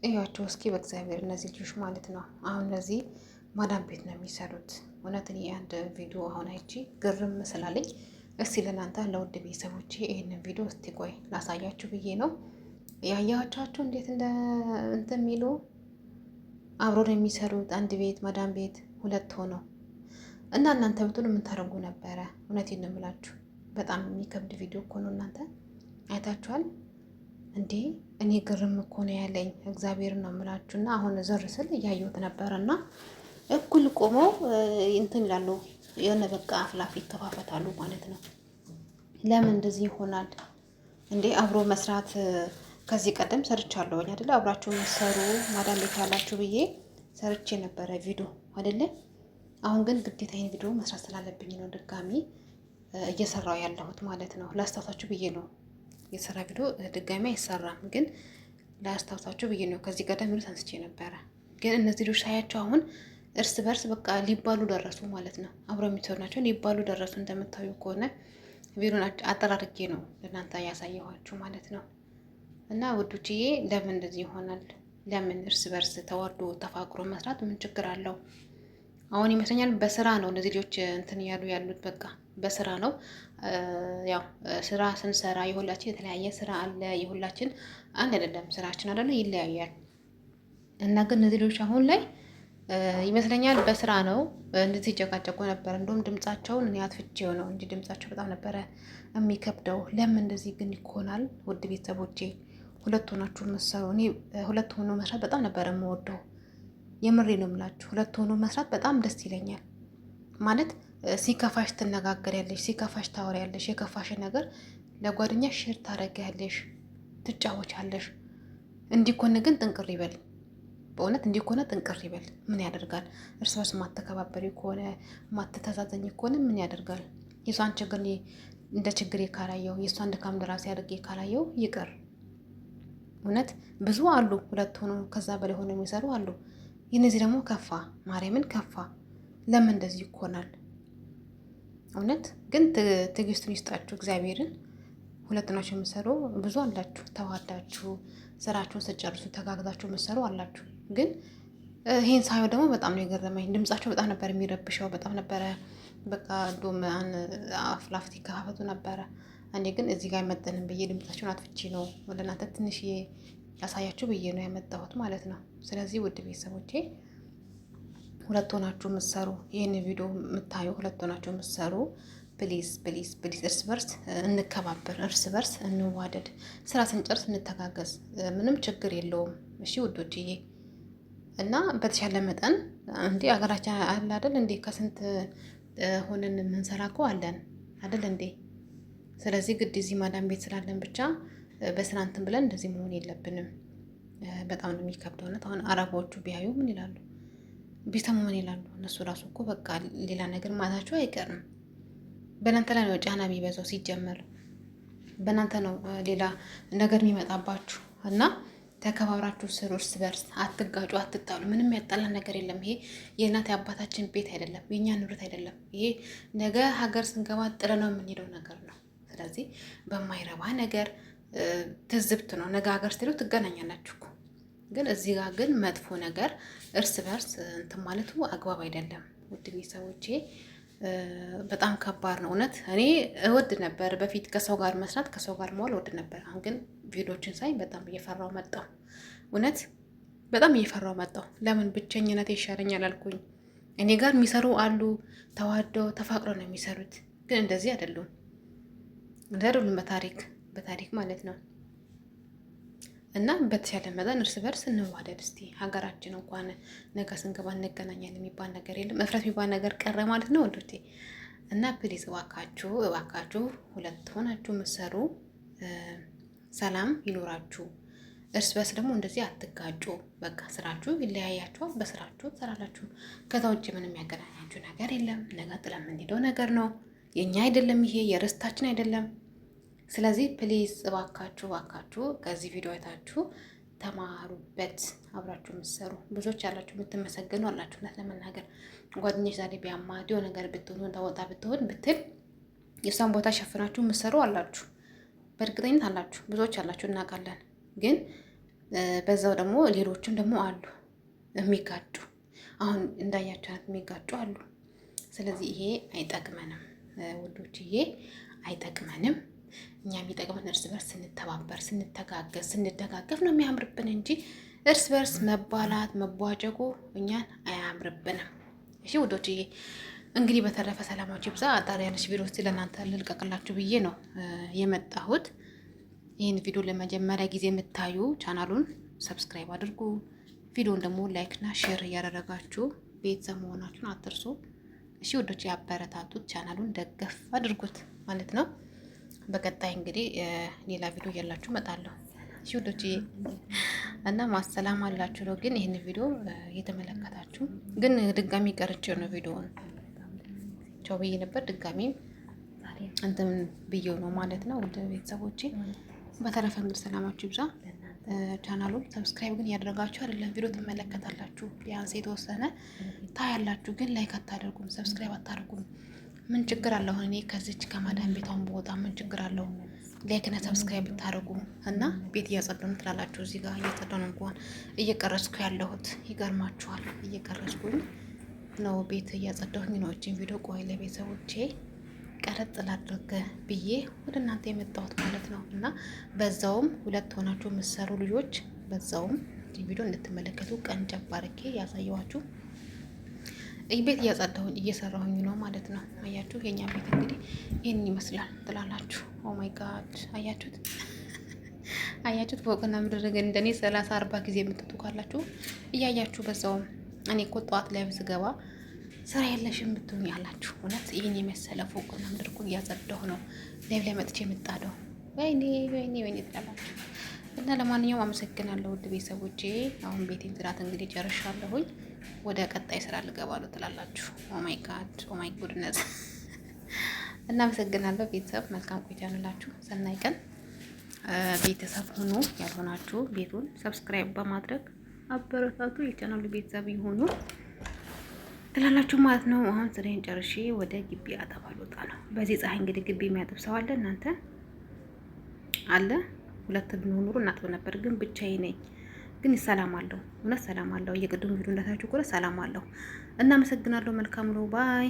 እያቸው እስኪ በእግዚአብሔር እነዚህ ልጆች ማለት ነው። አሁን እነዚህ ማዳም ቤት ነው የሚሰሩት። እውነት እኔ አንድ ቪዲዮ አሁን አይቼ ግርም ስላለኝ እስቲ ለእናንተ ለውድ ቤተሰቦቼ ይህንን ቪዲዮ እስቲ ቆይ ላሳያችሁ ብዬ ነው። ያያቻቸው እንዴት እንትን የሚሉ አብሮ ነው የሚሰሩት። አንድ ቤት ማዳም ቤት ሁለት ሆነው እና እናንተ ብትሆኑ ምን ታደርጉ ነበረ? እውነቴን ነው የምላችሁ። በጣም የሚከብድ ቪዲዮ እኮ ነው። እናንተ አይታችኋል እንዴ? እኔ ግርም እኮ ነው ያለኝ። እግዚአብሔር ነው የምላችሁ። እና አሁን ዞር ስል እያየሁት ነበረ እና እኩል ቆመው እንትን ይላሉ። የሆነ በቃ አፍላፍ ይከፋፈታሉ ማለት ነው። ለምን እንደዚህ ይሆናል እንዴ? አብሮ መስራት ከዚህ ቀደም ሰርቻለሁኝ አይደለ? አብራችሁ መሰሩ ማዳም ቤት ያላችሁ ብዬ ሰርቼ ነበረ ቪዲዮ አይደለ? አሁን ግን ግዴታ ይሄን ቪዲዮ መስራት ስላለብኝ ነው ድጋሚ እየሰራው ያለሁት ማለት ነው። ላስታውሳችሁ ብዬ ነው የሰራ ቪዲዮ ድጋሚ አይሰራም፣ ግን ላስታውሳችሁ ብዬ ነው። ከዚህ ቀደም ቪዲዮ አንስቼ ነበረ፣ ግን እነዚህ ልጆች ሳያቸው አሁን እርስ በርስ በቃ ሊባሉ ደረሱ ማለት ነው። አብረው የሚሰሩ ናቸው፣ ሊባሉ ደረሱ። እንደምታዩ ከሆነ ቪዲዮን አጠራርጌ ነው ለእናንተ ያሳየኋችሁ ማለት ነው። እና ውዶችዬ ለምን እንደዚህ ይሆናል? ለምን እርስ በርስ ተዋዶ ተፋቅሮ መስራት ምን ችግር አለው? አሁን ይመስለኛል በስራ ነው እነዚህ ልጆች እንትን እያሉ ያሉት። በቃ በስራ ነው። ያው ስራ ስንሰራ የሁላችን የተለያየ ስራ አለ። የሁላችን አንድ አይደለም ስራችን አይደለ፣ ይለያያል። እና ግን እነዚህ ልጆች አሁን ላይ ይመስለኛል በስራ ነው እንደዚህ ይጨቃጨቁ ነበር። እንደውም ድምጻቸውን እኔ አጥፍቼው ነው እንጂ ድምጻቸው በጣም ነበረ የሚከብደው። ለምን እንደዚህ ግን ይኮናል? ውድ ቤተሰቦቼ ሁለት ሆናችሁ መሰሩ። እኔ ሁለት ሆኖ መስራት በጣም ነበረ የምወደው። የምሬ ነው የምላችሁ። ሁለት ሆኖ መስራት በጣም ደስ ይለኛል። ማለት ሲከፋሽ ትነጋገሪያለሽ፣ ሲከፋሽ ታወሪያለሽ። የከፋሽ ነገር ለጓደኛ share ታደርጊያለሽ፣ ትጫወቻለሽ። እንዲኮን ግን ጥንቅር ይበል፣ በእውነት እንዲኮነ ጥንቅር ይበል። ምን ያደርጋል? እርስ በርስ ማተከባበሪ ከሆነ ማትተዛዘኝ ከሆነ ምን ያደርጋል? የሷን ችግር እንደ ችግሬ ካላየው፣ የእሷን ድካም ለራሴ አድርጌ ካላየው ይቅር። እውነት ብዙ አሉ፣ ሁለት ሆኖ ከዛ በላይ ሆኖ የሚሰሩ አሉ። የነዚህ ደግሞ ከፋ፣ ማርያምን ከፋ። ለምን እንደዚህ ይኮናል? እውነት ግን ትዕግስቱን ይስጣችሁ እግዚአብሔርን። ሁለት ናችሁ የምትሰሩ ብዙ አላችሁ፣ ተዋዳችሁ ስራችሁን ስጨርሱ ተጋግዛችሁ የምትሰሩ አላችሁ። ግን ይህን ሳየው ደግሞ በጣም ነው የገረመኝ። ድምጻቸው በጣም ነበር የሚረብሸው፣ በጣም ነበረ በቃ ዶም አፍላፍት ይከፋፈቱ ነበረ። እኔ ግን እዚህ ጋር አይመጥንም ብዬ ድምጻቸውን አጥፍቼ ነው ወደ እናንተ ትንሽዬ ያሳያችሁ ብዬ ነው ያመጣሁት ማለት ነው። ስለዚህ ውድ ቤተሰቦቼ ሁለት ሆናችሁ የምትሰሩ ይህን ቪዲዮ የምታዩ ሁለት ሆናችሁ የምትሰሩ please please please እርስ በርስ እንከባበር፣ እርስ በርስ እንዋደድ፣ ስራ ስንጨርስ እንተጋገዝ። ምንም ችግር የለውም። እሺ ውዶችዬ እና በተሻለ መጠን እንዲ አገራችን አለ አይደል እንዴ? ከስንት ሆነን የምንሰራ እኮ አለን አይደል እንዴ? ስለዚህ ግድ እዚህ ማዳም ቤት ስላለን ብቻ በስራ እንትን ብለን እንደዚህ መሆን የለብንም። በጣም ነው የሚከብደው። እውነት አሁን አረቦቹ ቢያዩ ምን ይላሉ? ቢሰሙ ምን ይላሉ? እነሱ ራሱ እኮ በቃ ሌላ ነገር ማለታቸው አይቀርም። በእናንተ ላይ ነው ጫና የሚበዛው ሲጀመር፣ በእናንተ ነው ሌላ ነገር የሚመጣባችሁ እና ተከባብራችሁ ስሩ። እርስ በርስ አትጋጩ፣ አትጣሉ። ምንም ያጣላ ነገር የለም። ይሄ የእናት የአባታችን ቤት አይደለም፣ የእኛ ንብረት አይደለም። ይሄ ነገ ሀገር ስንገባ ጥለነው የምንሄደው ነገር ነው። ስለዚህ በማይረባ ነገር ትዝብት ነው። ነገ ሀገር ስትሄዱ ትገናኛላችሁ እኮ። ግን እዚህ ጋር ግን መጥፎ ነገር እርስ በርስ እንትን ማለቱ አግባብ አይደለም። ውድ ቤተሰቦቼ በጣም ከባድ ነው እውነት። እኔ እወድ ነበር በፊት ከሰው ጋር መስራት ከሰው ጋር መዋል እወድ ነበር። አሁን ግን ቪዲዮችን ሳይ በጣም እየፈራው መጣሁ። እውነት በጣም እየፈራው መጣሁ። ለምን ብቸኝነት ይሻለኛል አልኩኝ። እኔ ጋር የሚሰሩ አሉ፣ ተዋደው ተፋቅረው ነው የሚሰሩት። ግን እንደዚህ አይደሉም፣ እንደዚህ አይደሉም በታሪክ በታሪክ ማለት ነው። እና በተሻለ መጠን እርስ በርስ እንዋደድ እስቲ። ሀገራችን እንኳን ነገ ስንገባ እንገናኛለን የሚባል ነገር የለም። እፍረት የሚባል ነገር ቀረ ማለት ነው ወንዶቼ። እና please እባካችሁ እባካችሁ ሁለት ሆናችሁ ምሰሩ፣ ሰላም ይኖራችሁ። እርስ በርስ ደግሞ እንደዚህ አትጋጩ። በቃ ስራችሁ ይለያያችኋል፣ በስራችሁ ትሰራላችሁ። ከዛ ውጭ ምንም ያገናኛችሁ ነገር የለም። ነገ ጥለን የምንሄደው ነገር ነው፣ የእኛ አይደለም፣ ይሄ የርስታችን አይደለም። ስለዚህ please እባካችሁ እባካችሁ ከዚህ ቪዲዮ አይታችሁ ተማሩበት። አብራችሁ የምትሰሩ ብዙዎች ያላችሁ የምትመሰገኑ አላችሁ። እውነት ለመናገር ጓደኞች ዛሬ ቢያማ የሆነ ነገር ብትሆን ተወጣ ብትሆን ብትል የእሷን ቦታ ሸፍናችሁ የምትሰሩ አላችሁ፣ በእርግጠኝነት አላችሁ፣ ብዙዎች አላችሁ፣ እናውቃለን። ግን በዛው ደግሞ ሌሎችም ደግሞ አሉ የሚጋጩ፣ አሁን እንዳያቸው የሚጋጩ አሉ። ስለዚህ ይሄ አይጠቅመንም ውዶችዬ፣ አይጠቅመንም። እኛ የሚጠቅመን እርስ በርስ ስንተባበር፣ ስንተጋገዝ፣ ስንደጋገፍ ነው የሚያምርብን እንጂ እርስ በርስ መባላት መቧጨቁ እኛን አያምርብንም። እሺ ውዶችዬ፣ እንግዲህ በተረፈ ሰላማችሁ ይብዛ። አጠር ያለች ቪዲዮ እስቲ ለእናንተ ልልቀቅላችሁ ብዬ ነው የመጣሁት። ይህን ቪዲዮ ለመጀመሪያ ጊዜ የምታዩ ቻናሉን subscribe አድርጉ። ቪዲዮን ደግሞ like ና share እያደረጋችሁ ቤተሰብ መሆናችሁን አትርሱ። እሺ ውዶች፣ ያበረታቱት ቻናሉን ደገፍ አድርጉት ማለት ነው። በቀጣይ እንግዲህ ሌላ ቪዲዮ እያላችሁ እመጣለሁ። እሺ ውዶች እና ማሰላም አላችሁ ነው። ግን ይህን ቪዲዮ እየተመለከታችሁ ግን ድጋሚ ቀርቼ ነው ቪዲዮውን ቸው ብዬ ነበር። ድጋሚ እንትን ብዬው ነው ማለት ነው። ውድ ቤተሰቦቼ በተረፈ እንግዲህ ሰላማችሁ ይብዛ። ቻናሉን subscribe ግን እያደረጋችሁ አይደለም። ቪዲዮ ትመለከታላችሁ፣ ቢያንስ የተወሰነ ታያላችሁ፣ ግን like አታደርጉም፣ subscribe አታደርጉም። ምን ችግር አለው? እኔ ከዚች ከማዳም ቤቷን ቦታ ምን ችግር አለው? like ና subscribe ብታደርጉ እና ቤት እያጸዳሁ ነው ትላላችሁ። እዚህ ጋር እያጸዳሁ ነው እንኳን እየቀረጽኩ ያለሁት ይገርማችኋል። እየቀረጽኩኝ ነው፣ ቤት እያጸዳሁኝ ነው። እችን ቪዲዮ ቆይ ለቤተሰቦቼ ቀረጽ ላድርግ ብዬ ወደ እናንተ የመጣሁት ማለት ነው። እና በዛውም ሁለት ሆናችሁ የምትሰሩ ልጆች በዛውም ቪዲዮ እንድትመለከቱ ቀን ጨባርኬ ያሳየኋችሁ ቤት እያጸዳሁኝ እየሰራሁኝ ነው ማለት ነው። አያችሁ የኛ ቤት እንግዲህ ይህን ይመስላል ትላላችሁ። Oh my God አያችሁት፣ አያችሁት ፎቅና ምድር ግን እንደኔ 30 40 ጊዜ የምትጡ ካላችሁ እያያችሁ በዛውም እኔ እኮ ጠዋት ላይ ስገባ ስራ የለሽም ብትሉኝ አላችሁ። እውነት ይህን የመሰለ ፎቅና ምድር እኮ እያጸዳሁ ነው ላይብ ላይ መጥቼ የምጣደው። ወይኔ ወይኔ ወይኔ ትላላችሁ። እና ለማንኛውም አመሰግናለሁ ውድ ቤተሰቦቼ። አሁን ቤቴን ጽዳት እንግዲህ ጨርሻለሁኝ። ወደ ቀጣይ ስራ ልገባ ነው ትላላችሁ። Oh my God oh my goodness። እናመሰግናለሁ ቤተሰብ። መልካም ቆይታ ይሁንላችሁ። ሰናይ ቀን። ቤተሰብ ሁኑ ያልሆናችሁ ቤቱን subscribe በማድረግ አበረታቱ። የቻናሉ ቤተሰብ ይሁኑ ትላላችሁ ማለት ነው። አሁን ስራዬን ጨርሼ ወደ ግቢ አጠባ ልወጣ ነው። በዚህ ፀሐይ እንግዲህ ግቢ የሚያጥብ ሰው አለ እናንተ አለ? ሁለት ብንሆን ኖሮ እናጥብ ነበር፣ ግን ብቻዬ ነኝ። ግን ሰላም አለው፣ እውነት ሰላም አለው። የቅድሙ ቪዲዮ እንዳታችሁ እኮ ሰላም አለው። እናመሰግናለሁ። መልካም ነው። Bye።